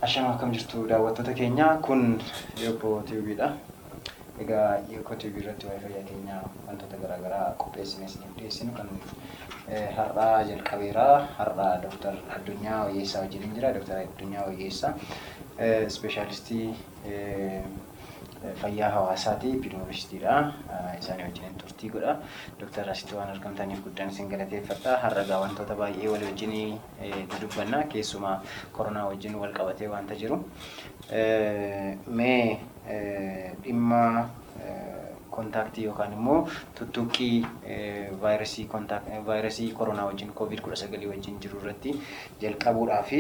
Ashama, akkam jirtu daawwattoota keenya? Kun Yobboo Tiyuubiidha. Egaa Yobboo Tiyuubii irratti waa'ee fayyaa keenyaa wantoota garaagaraa qopheessinee isiniif dhiyeessinu kan har'aa jalqabeera. Har'aa Dooktar Addunyaa Wayyeessaa wajjin jira. Dooktar Addunyaa Wayyeessaa ispeeshaalistii fayyaa hawaasaati, epidemiolojistiidha. Isaanii wajjin turtii godha. Dooktar, asitti waan argamtaniif guddaan isin galateeffadha. Har'a egaa wantoota baay'ee walii wajjin dudubbanna. Keessumaa koronaa wajjin wal qabatee wanta jiru. Mee dhimma kontaaktii yookaan immoo tuttuqqii vaayirasii koronaa wajjin, COVID 19 wajjin jiru irratti jalqabuudhaa fi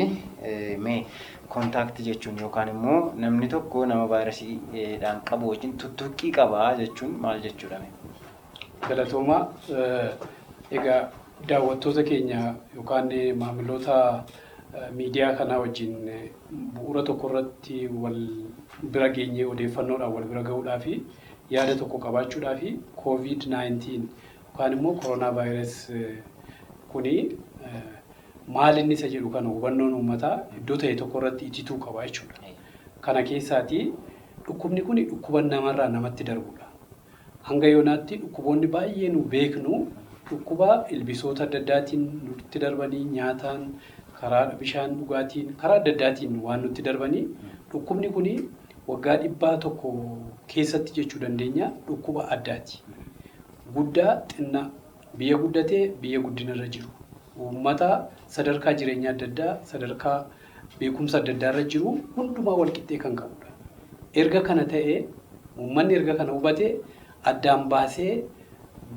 mee kontaaktii jechuun yookaan immoo namni tokko nama vaayirasiidhaan qabu wajjin tuttuqqii qabaa jechuun maal jechuudha? Galatoomaa. Egaa daawwattoota keenya yookaan maamiloota miidiyaa kanaa wajjin bu'uura tokko irratti wal bira geenyee odeeffannoodhaan wal bira gahuudhaa fi yaada tokko qabaachuudhaa fi COVID-19 yookaan immoo koronaa vaayirus kuni maal inni isa jedhu kana hubannoon uummataa iddoo ta'e tokko irratti itituu qaba jechuudha. Kana keessaatii dhukkubni kun dhukkuba namarraa namatti darbudha. Hanga yoonaatti dhukkuboonni baay'ee nu beeknu dhukkuba ilbisoota adda addaatiin nutti darbanii, nyaataan, karaa bishaan dhugaatiin, karaa adda addaatiin waan nutti darbanii, dhukkubni kun waggaa 100 keessatti jechuu dandeenya dhukkuba addaati. Guddaa xinnaa, biyya guddatee, biyya guddinarra jiru, uummata sadarkaa jireenyaa adda addaa, sadarkaa beekumsa adda addaa irra jiru hundumaa wal qixxee kan qabudha. Erga kana ta'ee, uummanni erga kana hubatee addaan baasee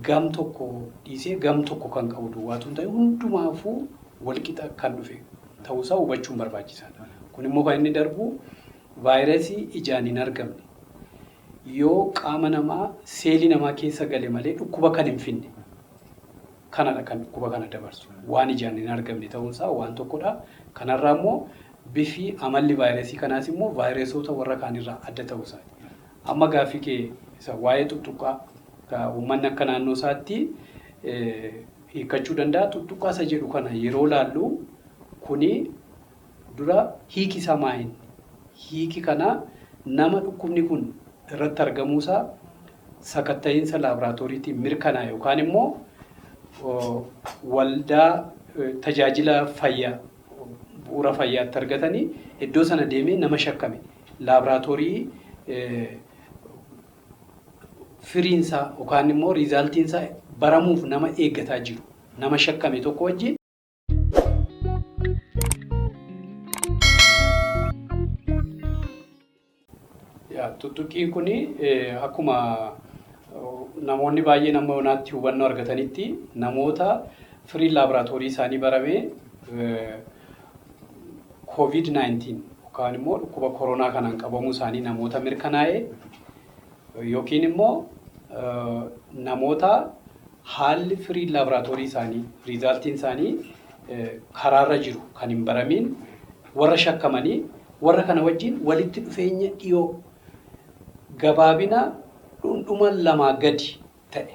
gam tokko dhiisee gam tokko kan qabu duwwaatu hin ta'in, hundumaafuu wal qixa kan dhufe ta'uusaa hubachuun barbaachisaadha. Kun immoo kan inni darbu vaayirasii ijaan hin argamne, yoo qaama namaa seelii namaa keessa gale malee dhukkuba kan hin finne kanadha kan dhukkuba kana dabarsu. Waan ijaan hin argamne ta'uunsaa waan tokkodha. Kanarraa immoo bifi amalli vaayirasii kanaas immoo vaayiresoota warra kaanirraa adda ta'uusaati. Amma gaaffii kee isa waa'ee tuttuqqaa uummanni akka naannoo isaatti hiikkachuu danda'a. Tuttuqqaa isa jedhu kana yeroo laallu, kuni dura hiiki isaa maali? Hiiki kana nama dhukkubni kun irratti argamuusaa sakatta'iinsa laaboraatooriitiin mirkanaa yookaan immoo waldaa tajaajila fayyaa bu'uura fayyaatti argatanii iddoo sana deemee nama shakkame laaboraatoorii firiinsaa yookaan immoo riizaaltiinsaa baramuuf nama eeggataa jiru, nama shakkame tokko wajjin. Tuttuqqiin kun akkuma namoonni baay'een amma yoonaatti hubannoo argatanitti, namoota firiin laaboraatoorii isaanii baramee COVID-19 yookaan immoo dhukkuba koronaa kanaan qabamuu isaanii namoota mirkanaa'e yookiin immoo namoota haalli firiin laaboraatoorii isaanii, riizaaltiin isaanii karaarra jiru kan hin baramiin, warra shakkamanii, warra kana wajjin walitti dhufeenya dhiyoo gabaabina dhundhuma 2 gadi ta'e,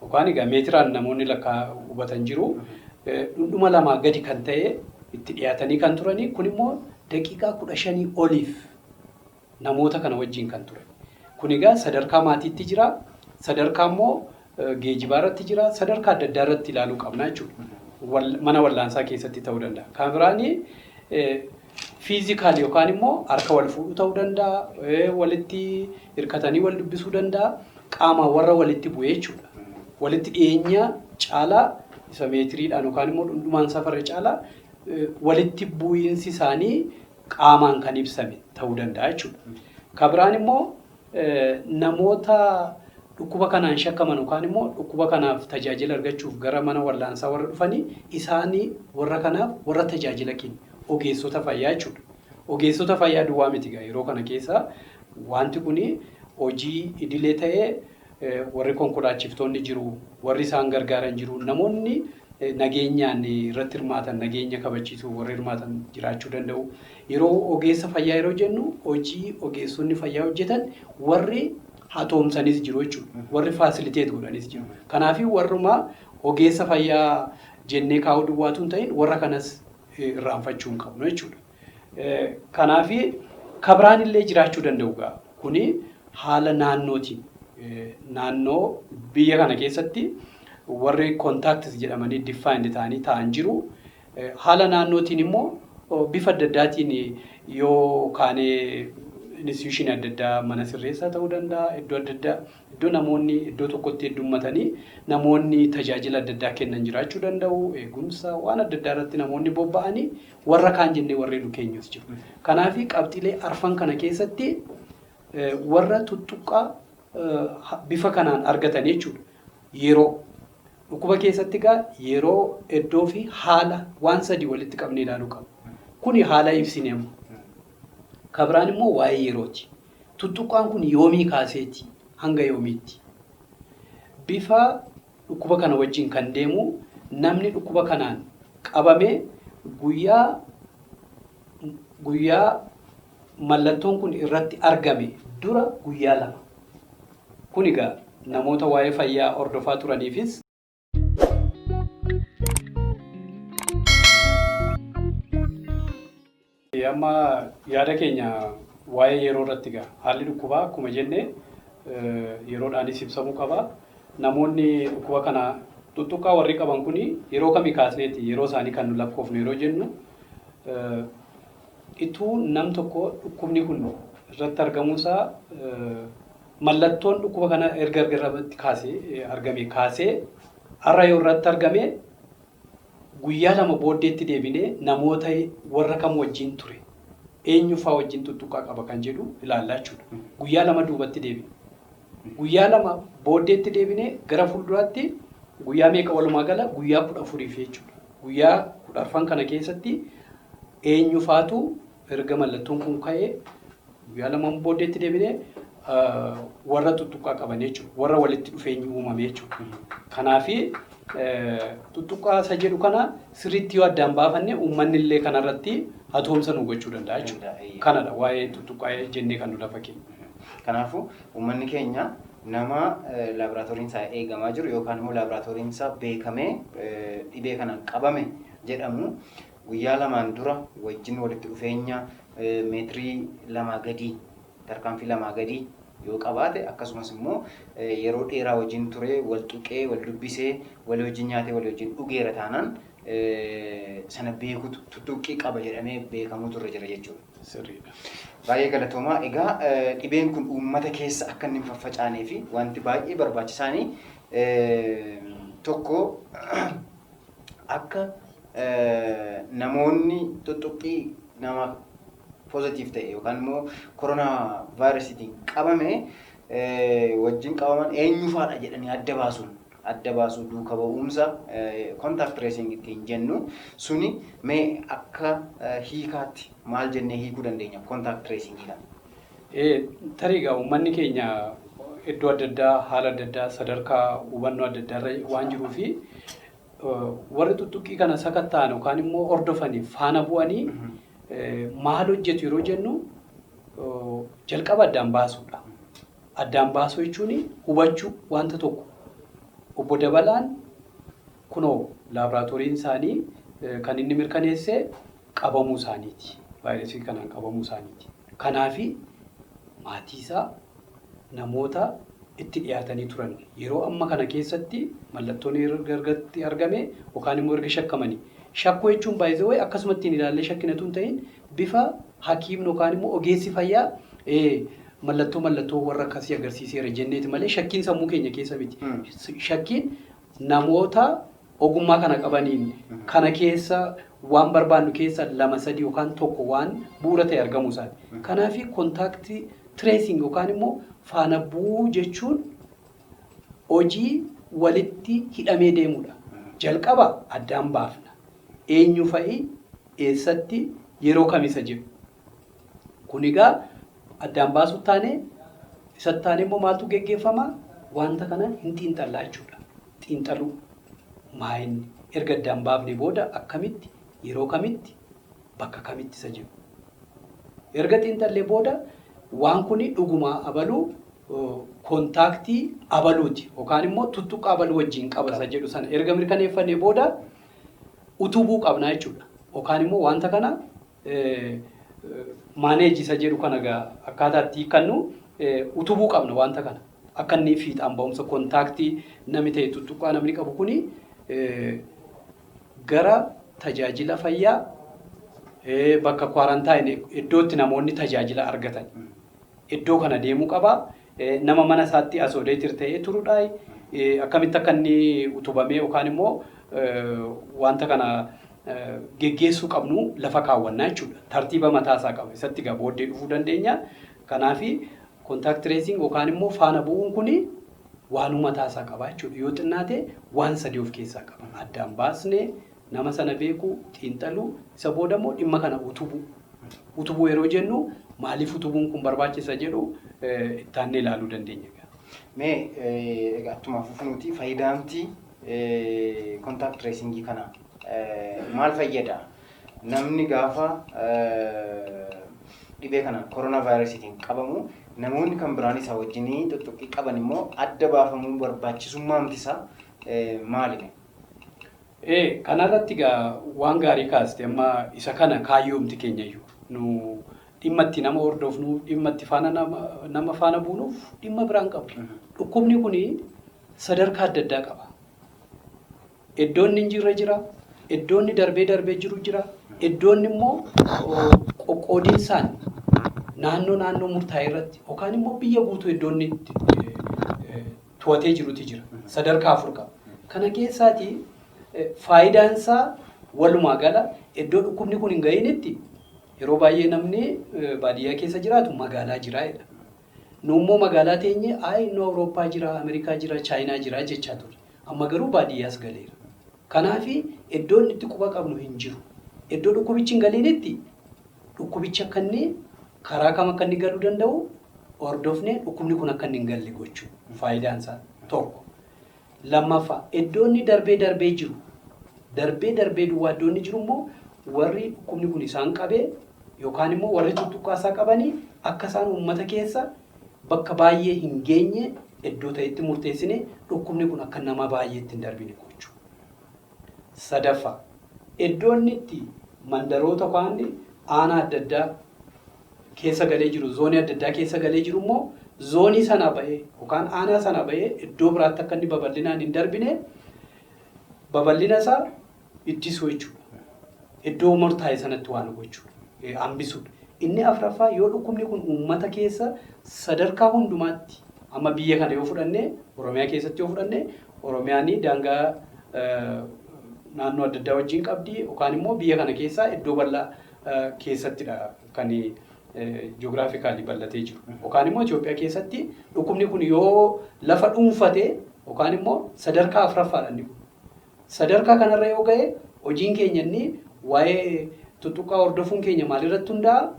yookaan egaa meetiraan namoonni lakkaa hubatan jiru, dhundhuma 2 gadi kan ta'e itti dhiyaatanii kan turanii, kun immoo daqiiqaa 15 oliif namoota kana wajjin kan ture. Kun egaa sadarkaa maatiitti jira, sadarkaa immoo geejibaa irratti jira, sadarkaa adda addaa irratti ilaaluu qabna jechuudha. Mana wallaansaa keessatti ta'uu danda'a. Kan biraanii physical yookaan immoo harka wal fuudhuu ta'uu danda'a, walitti hirkatanii wal dubbisuu danda'a, qaamaan warra walitti bu'ee jechuudha. Walitti dhiyeenya caalaa, isa meetiriidhaan yookaan immoo dhundhumaan safarre caalaa, walitti bu'iinsi isaanii qaamaan kan ibsame ta'uu danda'a jechuudha. Kan biraan immoo namoota dhukkuba kanaan shakkaman yookaan immoo dhukkuba kanaaf tajaajila argachuuf gara mana wallaansaa warra dhufanii, isaanii warra kanaaf warra tajaajila kennu ogeessota fayyaa jechuudha. Ogeessota fayyaa duwwaa miti egaa, yeroo kana keessa wanti kuni hojii idilee ta'ee warri konkolaachiftoonni jiru, warri isaan gargaaran jiru, namoonni nageenyaan irratti hirmaatan, nageenya kabachiisuu warri hirmaatan jiraachuu danda'u. Yeroo ogeessa fayyaa yeroo jennu, hojii ogeessonni fayyaa hojjetan warri hatoomsanis jiru jechuudha. Warri facilitate godhanis jiru. Kanaafii warruma ogeessa fayyaa jennee kaa'uu duwwaatu hin ta'in warra kanas irraanfachuu hin qabnu jechuudha. Kanaafi kabiraan illee jiraachuu danda'u gaa. Kuni haala naannootiin naannoo biyya kana keessatti warri contacts jedhamanii defined ta'anii ta'an jiru. Haala naannootiin immoo bifa adda addaatiin yoo kaanee institution adda addaa, mana sirreessaa ta'uu danda'a, iddoo adda addaa, iddoo namoonni iddoo tokkotti heddummatanii namoonni tajaajila adda addaa kennan jiraachuu danda'u, eegumsa waan adda addaa irratti namoonni bobba'anii warra kaan jennee warreen nu keenyus jiru. Kanaaf qabxiilee arfan kana keessatti warra tuttuqqaa bifa kanaan argatan jechuudha. Yeroo dhukkuba keessatti egaa yeroo, iddoo fi haala waan sadii walitti qabnee ilaaluu qabna. Kuni haala ibsine amma. Kabiraan immoo waa'ee yerooti. Tuttuqqaan kun yoomii kaaseeti hanga yoomiitti? Bifa dhukkuba kana wajjin kan deemu namni dhukkuba kanaan qabame guyyaa mallattoon kun irratti argame dura guyyaa 2. Kun egaa namoota waa'ee fayyaa hordofaa turaniifis Amma yaada keenya waa'ee yeroo irratti egaa haalli dhukkubaa akkuma jenne yeroodhaanis ibsamuu qaba. Namoonni dhukkuba kana tuttuqqaa warri qaban kuni yeroo kamii kaasneeti yeroo isaanii kan nu lakkoofnu yeroo jennu, ituu nam tokko dhukkubni kun irratti argamuusaa mallattoon dhukkuba kana erga irratti kaasee argame kaasee har'a yoo irratti argame, guyyaa 2 booddeetti deebinee namoota warra kam wajjin ture, eenyufaa wajjin tuttuqqaa qaba kan jedhu ilaallaa jechuudha. Guyyaa 2 duubatti deebine. Guyyaa 2 booddeetti deebinee gara fuulduraatti guyyaa meeqa, walumaa gala guyyaa 14f jechuudha. Guyyaa 14 kana keessatti eenyufaatu erga mallattoon kun ka'ee guyyaa 2 booddeetti deebinee warra tuttuqqaa qaban jechuudha. Warra walitti dhufeenyi uumame jechuudha. Kanaafi tuttuqqaa isa jedhu kana sirriitti yoo addaan baafanne uummanni illee kanarratti hatoomsa nu gochuu danda'a jechuudha. Kanadha waa'ee tuttuqqaa jennee kan nu lafa keenya. Kanaafuu uummanni keenya nama laaboraatooriin isaa eegamaa jiru yookaan immoo laaboraatooriin isaa beekamee dhibee kanaan qabame jedhamu guyyaa 2n dura wajjin walitti dhufeenya meetirii 2 gadii, tarkaanfii 2 gadii yoo qabaate, akkasumas immoo yeroo dheeraa wajjin ture, wal tuqee, wal dubbisee, walii wajjin nyaatee, walii wajjin dhugeera taanaan sana beekutu tuttuqqii qaba jedhamee beekamuutu irra jira jechuudha. Sirriidha. Baay'ee galatoomaa. Egaa dhibeen kun uummata keessa akka inni hin faffacaanee fi wanti baay'ee barbaachisaanii tokko akka namoonni tuttuqqii nama positive ta'e yookaan immoo koronaa vaayirasiitiin qabame wajjin qabaman eenyufaadha jedhanii adda baasuu, duuka ba'umsa contact tracing ittiin jennu suni mee akka hiikaatti maal jennee hiikuu dandeenya contact tracing kana? Tarii egaa uummanni keenya iddoo adda addaa, haala adda addaa, sadarkaa hubannoo adda addaa irra waan jiruu fi warri tuttuqqii kana sakatta'an yookaan immoo hordofanii faana bu'anii maal hojjetu yeroo jennu, jalqaba addaan baasuudha. Addaan baasuu jechuun hubachuu wanta tokko. Obbo Dabalaan kunoo laaboraatooriin isaanii kan inni mirkaneesse qabamuu isaaniiti. Vaayirasii kanaan qabamuu isaaniiti. Kanaafi maatii isaa, namoota itti dhiyaatanii turan yeroo amma kana keessatti mallattoon erga irratti argame yookaan immoo erga shakkamanii. Shakkuu jechuun baay'ee akkasumatti hin ilaallee shakkinatu hin ta'in, bifa hakiimni yookaan immoo ogeessi fayyaa mallattoo warra akkasii agarsiiseera jenneeti malee shakkiin sammuu keenya keessa miti. Shakkiin namoota ogummaa kana qabaniin kana keessa waan barbaannu keessa lama, sadii yookaan tokko waan bu'uura ta'e argamuu isaati. Kanaafi contact tracing yookaan immoo faana bu'uu jechuun hojii walitti hidhamee deemudha. Jalqaba addaan baafna. Eenyu fa'i, eessatti, yeroo kamisa jedhu. Kun egaa addaan baasuu taane, isatti taane immoo maaltu geggeeffama? Wanta kana hin xiinxallaa jechuudha. Xiinxaluu maayinni erga addaan baafne booda akkamitti, yeroo kamitti, bakka kamitti isa jedhu. Erga xiinxallee booda waan kuni dhuguma abaluu contact abaluuti yookaan immoo tuttuqa abaluu wajjin qaba isa jedhu sana erga mirkaneeffannee booda utubuu qabna jechuudha. Yookaan immoo wanta kana manage isa jedhu kana akkaataa itti hiikkannu utubuu qabna wanta kana. Akka inni fiixaan ba'umsa contact namni ta'e tuttuqaa namni qabu kuni gara tajaajila fayyaa, bakka quarantine, iddootti namoonni tajaajila argatan, iddoo kana deemuu qaba. Nama mana isaatti isolated ta'ee turuudha. Akkamitti akka inni utubamee yookaan immoo wanta kana geggeessuu qabnu lafa kaawwannaa jechuudha. Tartiiba mataa isaa qaba. Isatti egaa booddee dhufuu dandeenya. Kanaafi contact tracing yookaan immoo faana bu'uun kuni waanuma mataa isaa qaba jechuudha. Yoo xinnaate waan sadii of keessaa qaba. Addaan baasnee nama sana beekuu, xiinxaluu, isa booda immoo dhimma kana utubuu. Utubuu yeroo jennu maaliif utubuun kun barbaachisa jedhu itti ilaaluu dandeenya. Mee egaa attuma fufnuuti, faayidaanti contact tracingii kana maal fayyada? Namni gaafa dhibee kana koronaa vaayirasiitiin qabamu, namoonni kan biraan isaa wajjin tuttuqqii qaban immoo adda baafamuu barbaachisummaan isaa maali? Kanarratti egaa waan gaarii kaaste. Amma isa kana kaayyoomti keenya iyyuu nu dhimma itti nama hordofnu, dhimma itti faana nama faana buunuuf dhimma biraan qabu. Dhukkubni kuni sadarkaa adda addaa qaba. Iddoon inni hin jirre jira, iddoon inni darbee darbee jiru jira, iddoon immoo qoqqoodiinsaan naannoo naannoo murtaa'e irratti yookaan immoo biyya guutuu iddoon inni to'atee jirutu jira. Sadarkaa afur qaba. Kana keessaatii faayidaan isaa walumaa gala iddoo dhukkubni kun hin gahinitti yeroo baay'ee namni baadiyyaa keessa jiraatu magaalaa jira jedha. Nu immoo magaalaa teenye ayi inni Awurooppaa jira, Ameerikaa jira, Chaayinaa jira jechaa ture. Amma garuu baadiyyaas galeera. Kanaafi iddoon itti quba qabnu hin jiru. Iddoo dhukkubichi hin galiinitti dhukkubichi akka inni karaa kam akka inni galuu danda'u hordofnee dhukkubni kun akka inni hin galle gochuu faayidaan isaa tokko. Lammaffaa, iddoo inni darbee darbee jiru, darbee darbee duwwaa iddoo inni jiru immoo warri dhukkubni kun isaan qabee yookaan immoo warri tuttuqqaa isaa qabanii akka isaan uummata keessa bakka baay'ee hin geenye iddoo ta'etti murteessine dhukkubni kun akka nama baay'eetti hin darbine gochuu. Sadaffaa, iddoo inni itti mandaroota yookaan aanaa adda addaa keessa galee jiru, zoonii adda addaa keessa galee jiru immoo zoonii sana ba'ee yookaan aanaa sana ba'ee iddoo biraatti akka inni babal'inaan hin darbine babal'ina isaa ittisuu jechuudha. Iddoo murtaa'e sanatti waan gochuudha. Hambisuudha. Inni afuraffaa, yoo dhukkubni kun uummata keessa sadarkaa hundumaatti, amma biyya kana yoo fudhanne, Oromiyaa keessatti yoo fudhanne, Oromiyaan daangaa naannoo adda addaa wajjin qabdi yookaan immoo biyya kana keessaa iddoo bal'aa keessattidha kan geographically bal'atee jiru. Yookaan immoo Itoophiyaa keessatti dhukkubni kun yoo lafa dhuunfate yookaan immoo sadarkaa afuraffaadha inni kun. Sadarkaa kanarra yoo ga'e, hojiin keenya inni waa'ee tuttuqqaa hordofuun keenya maalirratti hundaa'a?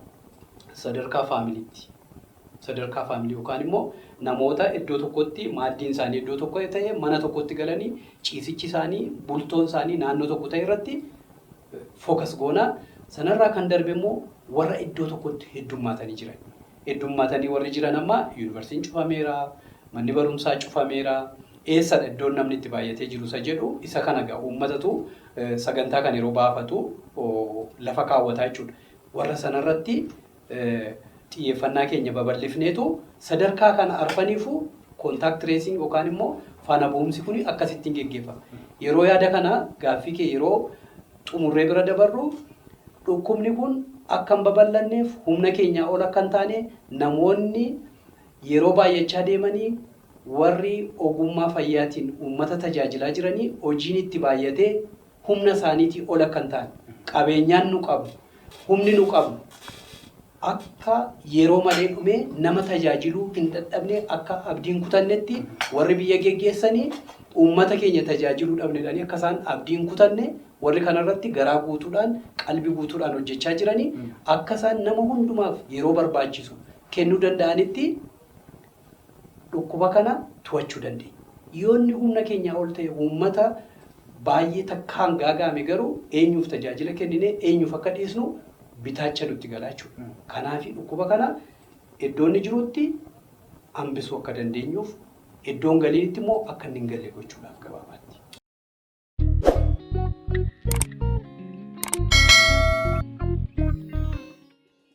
Sadarkaa familyitti. Sadarkaa family yookaan immoo namoota iddoo tokkotti maaddiin isaanii iddoo tokko ta'e, mana tokkotti galanii, ciisichi isaanii, bultoon isaanii naannoo tokko ta'e irratti focus goonaa. Sanarraa kan darbe immoo warra iddoo tokkotti heddummaatanii jiran. Heddummaatanii warri jiran, amma yuunivarsiitiin cufameera, manni barumsaa cufameera, eessadha iddoon namni itti baay'atee jiru isa jedhu, isa kana egaa uummatatu sagantaa kan yeroo baafatu lafa kaawwataa jechuudha. Warra sanarratti xiyyeeffannaa keenya babal'ifneetu sadarkaa kana arfaniifuu contact tracing yookaan immoo faana bu'umsi kun akkasittiin geggeeffama. Yeroo yaada kana gaaffii kee yeroo xumurree bira dabarru, dhukkubni kun akka hin babal'anneef, humna keenyaa ol akka hin taane, namoonni yeroo baay'achaa deemanii warri ogummaa fayyaatiin uummata tajaajilaa jiranii hojiin itti baay'atee humna isaaniitii ol akka hin taane, qabeenyaan nu qabnu, humni nu qabnu akka yeroo malee dhumee nama tajaajiluu hin dadhabne, akka abdiin kutannetti warri biyya geggeessanii uummata keenya tajaajiluu dhabnedhanii akka isaan abdiin kutanne, warri kanarratti garaa guutuudhaan, qalbii guutuudhaan hojjechaa jiranii akka isaan nama hundumaaf yeroo barbaachisu kennuu danda'anitti dhukkuba kana to'achuu dandeenya. Yoo inni humna keenyaa ol ta'e, uummata baay'ee takkaan gaaga'ame garuu eenyuuf tajaajila kennine, eenyuuf akka dhiisnu bitaacha nutti galaa jechuudha. Kanaaf dhukkuba kana iddoo inni jirutti hambisuu akka dandeenyuuf, iddoon galiinitti immoo akka inni hin galle gochuudhaaf gabaabaatti.